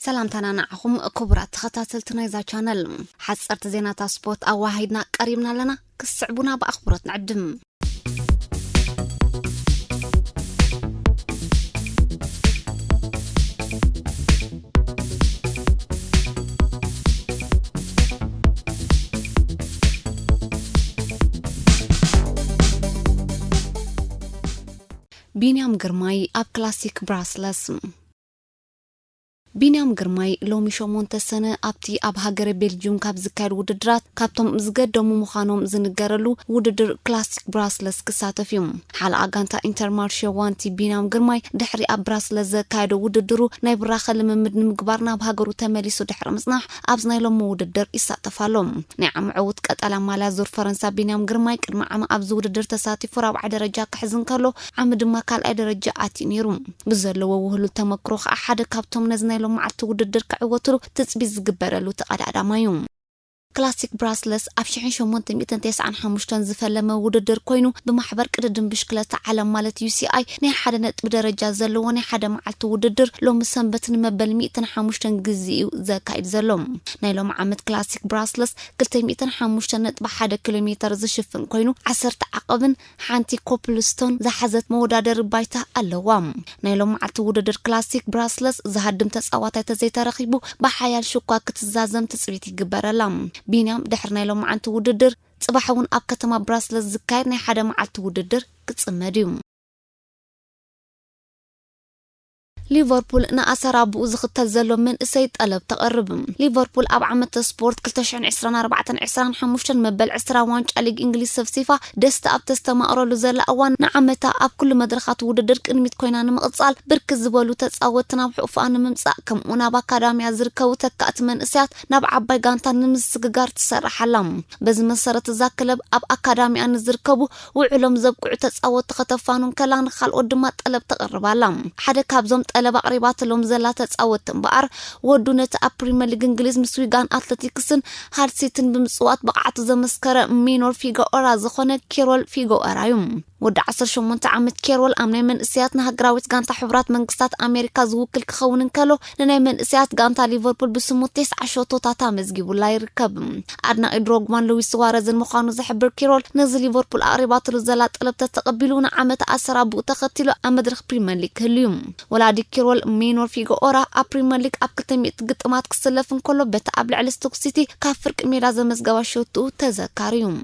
ሰላምታና ንዓኹም ክቡራት ተኸታተልቲ ናይዛ ቻነል። ሓጸርቲ ዜናታት ስፖርት ኣዋሂድና ቀሪብና ኣለና። ክስዕቡና ብኣኽብሮት ንዕድም። ቢንያም ግርማይ ኣብ ክላሲክ ብራስለስ። ቢንያም ግርማይ ሎሚ ሸሞንተ ሰነ ኣብቲ ኣብ ሃገረ ቤልጅዩም ካብ ዝካየድ ውድድራት ካብቶም ዝገደሙ ምዃኖም ዝንገረሉ ውድድር ክላሲክ ብራስለስ ክሳተፍ እዩ። ሓለቓ ጋንታ ኢንተርማርሼ ዋንቲ ቢንያም ግርማይ ድሕሪ ኣብ ብራስለስ ዘካየዶ ውድድሩ ናይ ብራኸ ልምምድ ንምግባር ናብ ሃገሩ ተመሊሱ ድሕሪ ምጽናሕ ኣብዚ ናይ ሎሚ ውድድር ይሳተፍ ኣሎ። ናይ ዓሚ ዕዉት ቀጠልያ ማልያ ዙር ፈረንሳ ቢንያም ግርማይ ቅድሚ ዓሚ ኣብዚ ውድድር ተሳቲፉ ራብዓይ ደረጃ ክሕዝ እንከሎ ዓሚ ድማ ካልኣይ ደረጃ ኣትዩ ነይሩ። ብዘለዎ ውህሉል ተመክሮ ከኣ ሓደ ካብቶም ነዚ ናይ ሎመዓልቲ ውድድር ክዕወትሉ ትጽቢት ዝግበረሉ ተቐዳዳማይ እዩ። ክላሲክ ብራስለስ ኣብ ሽሕን ሸሞንተ ሚእትን ተስዓን ሓሙሽተን ዝፈለመ ውድድር ኮይኑ ብማሕበር ቅድድም ብሽክለታ ዓለም ማለት ዩ ሲ ኣይ ናይ ሓደ ነጥቢ ደረጃ ዘለዎ ናይ ሓደ መዓልቲ ውድድር ሎሚ ሰንበት ንመበል ሚእትን ሓሙሽተን ግዜ እዩ ዘካይድ ዘሎ። ናይ ሎም ዓመት ክላሲክ ብራስለስ ክልተ ሚእትን ሓሙሽተ ነጥቢ ሓደ ኪሎ ሜተር ዝሽፍን ኮይኑ ዓሰርተ ዓቐብን ሓንቲ ኮፕልስቶን ዝሓዘት መወዳደሪ ባይታ ኣለዋ። ናይ ሎመዓልቲ ውድድር ክላሲክ ብራስለስ ዝሃድም ተጻዋታይ ተዘይተረኺቡ ብሓያል ሽኳ ክትዛዘም ትጽቢት ይግበረላ። ቢንያም ድሕሪ ናይ ሎመዓንቲ ውድድር ጽባሕ እውን ኣብ ከተማ ብራስለስ ዝካየድ ናይ ሓደ መዓልቲ ውድድር ክጽመድ እዩ። ሊቨርፑል ንኣሰር ኣቦኡ ዝኽተል ዘሎ መንእሰይ ጠለብ ተቕርብ። ሊቨርፑል ኣብ ዓመተ ስፖርት ክልተ ሽሕን ዕስራን ኣርባዕተን ዕስራን ሓሙሽተን መበል ዕስራ ዋንጫ ሊግ እንግሊዝ ሰፍሲፋ ደስታ ኣብ ተስተማቕረሉ ዘላ እዋን ንዓመታ ኣብ ኩሉ መድረኻት ውድድር ቅድሚት ኮይና ንምቕጻል ብርክት ዝበሉ ተጻወትቲ ናብ ሕቑፋኣ ንምምጻእ ከምኡውን ኣብ ኣካዳሚያ ዝርከቡ ተካእቲ መንእሰያት ናብ ዓባይ ጋንታ ንምስግጋር ትሰርሕ ኣላ። በዚ መሰረት እዛ ክለብ ኣብ ኣካዳሚኣ ንዝርከቡ ውዕሎም ዘብቅዑ ተጻወትቲ ከተፋኑ እንከላ ንኻልኦት ድማ ጠለብ ተቕርብ ኣላ። ሓደ ካብዞም ጠለብ ኣቕሪባትሎም ዘላ ተጻወትቲ እምበኣር ወዱ ነቲ ኣብ ፕሪምየር ሊግ እንግሊዝ ምስ ዊጋን ኣትለቲክስን ሃል ሲቲን ብምጽዋት ብቕዓቱ ዘመስከረ ሚኖር ፊጎኦራ ዝኾነ ኬሮል ፊጎኦራ እዩ። ወዲ ዓሰርተ ሸሞንተ ዓመት ኬሮል ኣብ ናይ መንእሰያት ንሃገራዊት ጋንታ ሕቡራት መንግስታት ኣሜሪካ ዝውክል ክኸውን እንከሎ ንናይ መንእሰያት ጋንታ ሊቨርፑል ብስሙ ተስዓ ሸቶታት ኣመዝጊቡላ ይርከብ። ኣድናቂ ድሮግባን ሉዊስ ስዋረዝን ምዃኑ ዝሕብር ኪሮል ነዚ ሊቨርፑል ኣቕሪባትሉ ዘላ ጠለብ ተተቐቢሉ ንዓመት ኣሰር ኣቦኡ ተኸቲሉ ኣብ መድረኽ ፕሪምየር ሊግ ክህሉ እዩ። ወላዲ ኪሮል ሚኖር ፊጎኦራ ኣብ ፕሪምየር ሊግ ኣብ ክልተ ሚእቲ ግጥማት ክስለፍ እንከሎ በቲ ኣብ ልዕሊ ስቶክ ሲቲ ካብ ፍርቂ ሜዳ ዘመዝገባ ሸቶኡ ተዘካሪ እዩ።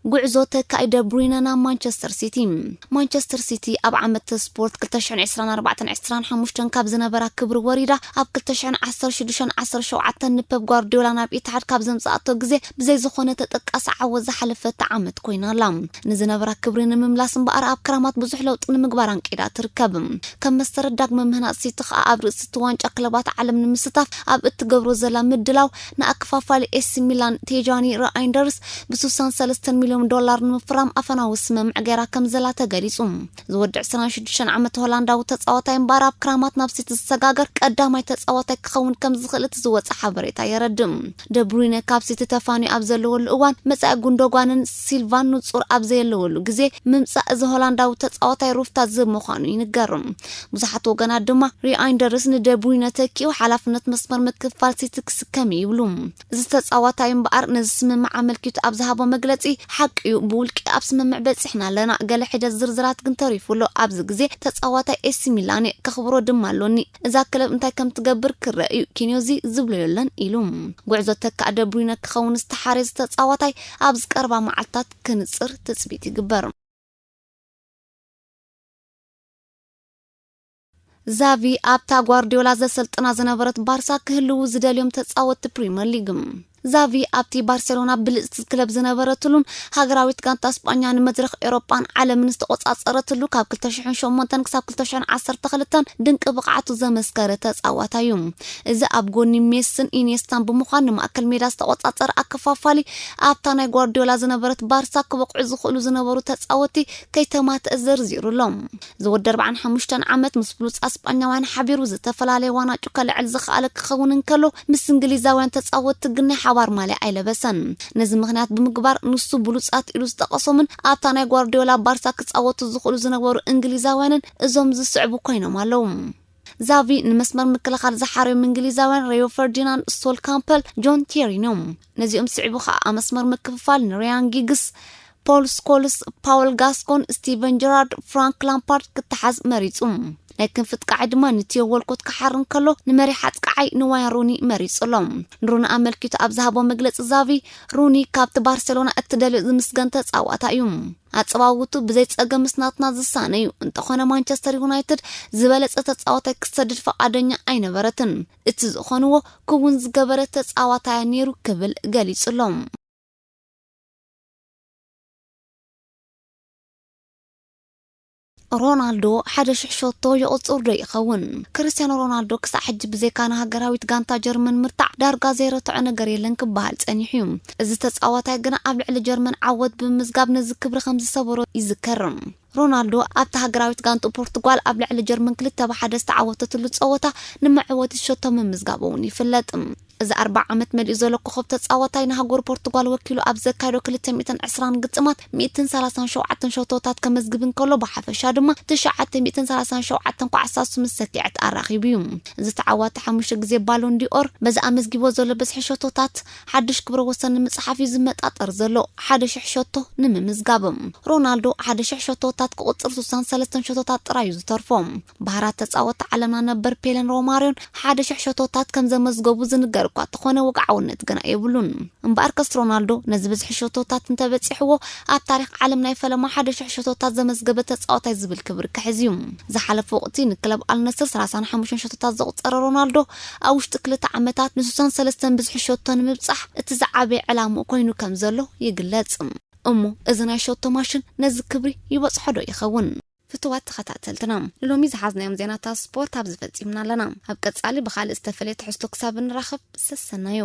ጉዕዞ ተካኢ ደብሩይነ ናብ ማንቸስተር ሲቲ። ማንቸስተር ሲቲ ኣብ ዓመት ስፖርት ክልተ ሽሕን ዕስራን ኣርባዕተን ዕስራን ሓሙሽተን ካብ ዝነበራ ክብሪ ወሪዳ ኣብ ክልተ ሽሕን ዓሰርተ ሽዱሽተን ዓሰርተ ሸውዓተን ንፔፕ ጓርዲዮላ ናብ ኢትሓድ ካብ ዘምጽኣቶ ግዜ ብዘይ ዝኾነ ተጠቃሲ ዓወት ዝሓለፈት ዓመት ኮይና ኣላ። ንዝነበራ ክብሪ ንምምላስ እምበኣር ኣብ ክራማት ብዙሕ ለውጢ ንምግባር ኣንቂዳ ትርከብ። ከም መሰረት ዳግመ ምህናጽ ሲቲ ከኣ ኣብ ርእሲ እቲ ዋንጫ ክለባት ዓለም ንምስታፍ ኣብ እትገብሮ ዘላ ምድላው ንኣከፋፋሊ ኤሲ ሚላን ቴጃኒ ራይንደርስ ብ ስሳን ሰለስተን ሚልዮን ዶላር ንምፍራም ኣፈናዊ ስምምዕ ገይራ ከም ዘላ ተገሊጹ። ዝወዲ ዕስራን ሽዱሽተን ዓመት ሆላንዳዊ ተጻዋታይ እምበኣር ኣብ ክራማት ናብ ሲቲ ዝሰጋገር ቀዳማይ ተጻዋታይ ክኸውን ከም ዝኽእል እቲ ዝወጸ ሓበሬታ የረድእ። ደብሩይነ ካብ ሲቲ ተፋንዩ ኣብ ዘለወሉ እዋን መጻኢ ጉንዶጓንን ሲልቫን ንጹር ኣብ ዘየለወሉ ግዜ ምምጻእ እዚ ሆላንዳዊ ተጻዋታይ ሩፍታ ዝህብ ምዃኑ ይንገር። ብዙሓት ወገናት ድማ ሪኣይንደርስ ንደብሩይነ ተኪኡ ሓላፍነት መስመር ምክፋል ሲቲ ክስከም እዩ ይብሉ። እዚ ተጻዋታይ እምበኣር ነዚ ስምምዕ ኣመልኪቱ ኣብ ዝሃቦ መግለጺ ሓቂ እዩ፣ ብውልቂ ኣብ ስምምዕ በጺሕና ኣለና፣ ገለ ሒደት ዝርዝራት ግን ተሪፉ ኣሎ። ኣብዚ ግዜ ተጻዋታይ ኤሲ ሚላን እየ፣ ከኽብሮ ድማ ኣሎኒ። እዛ ክለብ እንታይ ከም ትገብር ክረአ እዩ፣ ኪንዮዚ ዝብሎ የለን ኢሉ። ጉዕዞ ተካእ ደብሩይነ ክኸውን ዝተሓርየ ተጻዋታይ ኣብዚ ቀረባ መዓልታት ክንጽር ትጽቢት ይግበር። ዛቪ ኣብታ ጓርዲዮላ ዘሰልጥና ዝነበረት ባርሳ ክህልዉ ዝደልዮም ተጻወትቲ ፕሪምየር ሊግ። ዛቪ ኣብቲ ባርሴሎና ብልጽቲ ክለብ ዝነበረትሉን ሃገራዊት ጋንታ ስጳኛ ንመድረኽ ኤውሮጳን ዓለምን ዝተቖጻጸረትሉ ካብ ክልተ ሽሕን ሸሞንተን ክሳብ ክልተ ሽሕን ዓሰርተ ክልተን ድንቂ ብቕዓቱ ዘመስከረ ተጻዋታይ እዩ። እዚ ኣብ ጎኒ ሜስን ኢኔስታን ብምዃን ንማእከል ሜዳ ዝተቖጻጸረ ኣከፋፋሊ ኣብታ ናይ ጓርዲዮላ ዝነበረት ባርሳ ክበቕዑ ዝኽእሉ ዝነበሩ ተጻወትቲ ከይተማትአ ዘርዚሩ ኣሎ። ዝወዲ ኣርባዓን ሓሙሽተን ዓመት ምስ ብሉጻት ስጳኛውያን ሓቢሩ ዝተፈላለየ ዋናጩ ከልዕል ዝኸኣለ ክኸውን እንከሎ ምስ እንግሊዛውያን ተጻወትቲ ግን ናይ ባር ማልያ ኣይለበሰን። ነዚ ምኽንያት ብምግባር ንሱ ብሉጻት ኢሉ ዝጠቐሶምን ኣብታ ናይ ጓርዲዮላ ባርሳ ክጻወቱ ዝኽእሉ ዝነበሩ እንግሊዛውያንን እዞም ዝስዕቡ ኮይኖም ኣለዉ። ዛቪ ንመስመር ምክልኻል ዝሓረዮም እንግሊዛውያን ሬዮ ፈርዲናንድ፣ ሶል ካምፐል፣ ጆን ቴሪን እዮም። ነዚኦም ስዒቡ ከዓ ኣብ መስመር ምክፍፋል ንሪያን ጊግስ፣ ፖል ስኮልስ፣ ፓውል ጋስኮን፣ ስቲቨን ጀራርድ፣ ፍራንክ ላምፓርድ ክተሓዝ መሪጹ። ናይ ክንፊ ኣጥቃዓይ ድማ ንቲዮ ወልኮት ክሓር እንከሎ ንመሪሕ ኣጥቃዓይ ንዋይን ሩኒ መሪጹ ኣሎ። ንሩኒ ኣመልኪቱ ኣብ ዝሃቦ መግለጺ ዛቪ፣ ሩኒ ካብቲ ባርሴሎና እትደልዮ ዝምስገን ተጻዋታይ እዩ። ኣጸዋውቱ ብዘይ ጸገም ምስ ናትና ዝሳነ እዩ። እንተኾነ ማንቸስተር ዩናይትድ ዝበለጸ ተጻዋታይ ክሰድድ ፈቓደኛ ኣይነበረትን። እቲ ዝኾንዎ ክውን ዝገበረ ተጻዋታይ ነይሩ ክብል ገሊጹ ኣሎ። ሮናልዶ ሓደ ሽሕ ሸቶ ይቕጽር ዶ ይኸውን? ክርስቲያኖ ሮናልዶ ክሳዕ ሕጂ ብዘይካ ንሃገራዊት ጋንታ ጀርመን ምርታዕ ዳርጋ ዘይረትዖ ነገር የለን ክበሃል ጸኒሑ እዩ። እዚ ተጻዋታይ ግና ኣብ ልዕሊ ጀርመን ዓወት ብምምዝጋብ ነዚ ክብሪ ከም ዝሰበሮ ይዝከር። ሮናልዶ ኣብታ ሃገራዊት ጋንቱ ፖርቱጋል ኣብ ልዕሊ ጀርመን ክልተ ብሓደ ዝተዓወተትሉ ጸወታ ንመዕወቲ ሸቶ ምምዝጋቡ እውን ይፍለጥ። እዚ ኣርብዓ ዓመት መሊኡ ዘሎ ኮኸብ ተጻዋታይ ንሃገሩ ፖርቱጋል ወኪሉ ኣብ ዘካየዶ ክልተ ሚእትን ዕስራን ግጥማት ሚእትን ሰላሳን ሸውዓተን ሸቶታት ከመዝግብ እንከሎ ብሓፈሻ ድማ ትሽዓተ ሚእትን ሰላሳን ሸውዓተን ኳዕሳሱ ምስ ሰኪዐት ኣራኺቡ እዩ። እዚ ተዓዋቲ ሓሙሽተ ግዜ ባሎን ዲኦር በዚ ኣመዝጊቦ ዘሎ ብዝሒ ሸቶታት ሓድሽ ክብረ ወሰን ንምጽሓፍ እዩ ዝመጣጠር ዘሎ ሓደ ሽሕ ሸቶ ንምምዝጋብ። ሮናልዶ ሓደ ሽሕ ሸቶታት ክቕጽር ስሳን ሰለስተን ሸቶታት ጥራይ እዩ ዝተርፎ። ባህራት ተጻወትቲ ዓለምና ነበር ፔለን ሮማርዮን ሓደ ሽሕ ሸቶታት ከም ዘመዝገቡ ዝንገር እኳ እንተኾነ ወግዓውነት ግና የብሉን። እምበኣርከስ ሮናልዶ ነዚ ብዝሒ ሸቶታት እንተበጺሕዎ ኣብ ታሪኽ ዓለም ናይ ፈለማ ሓደ ሽሕ ሸቶታት ዘመዝገበ ተጻዋታይ ዝብል ክብሪ ክሕዝ እዩ። ዝሓለፈ ወቕቲ ንክለብ ኣልነስር ሰላሳን ሓሙሽተን ሸቶታት ዘቑጸረ ሮናልዶ ኣብ ውሽጢ ክልተ ዓመታት ንስሳን ሰለስተን ብዝሒ ሸቶ ንምብጻሕ እቲ ዝዓበየ ዕላምኡ ኮይኑ ከም ዘሎ ይግለጽ። እሞ እዚ ናይ ሸቶ ማሽን ነዚ ክብሪ ይበጽሖ ዶ ይኸውን? ፍትዋት ተኸታተልትና፣ ንሎሚ ዝሓዝናዮም ዜናታት ስፖርት ኣብዚ ፈጺምና ኣለና። ኣብ ቀጻሊ ብኻልእ ዝተፈለየ ትሕዝቶ ክሳብ እንራኸብ ሰሰናዩ።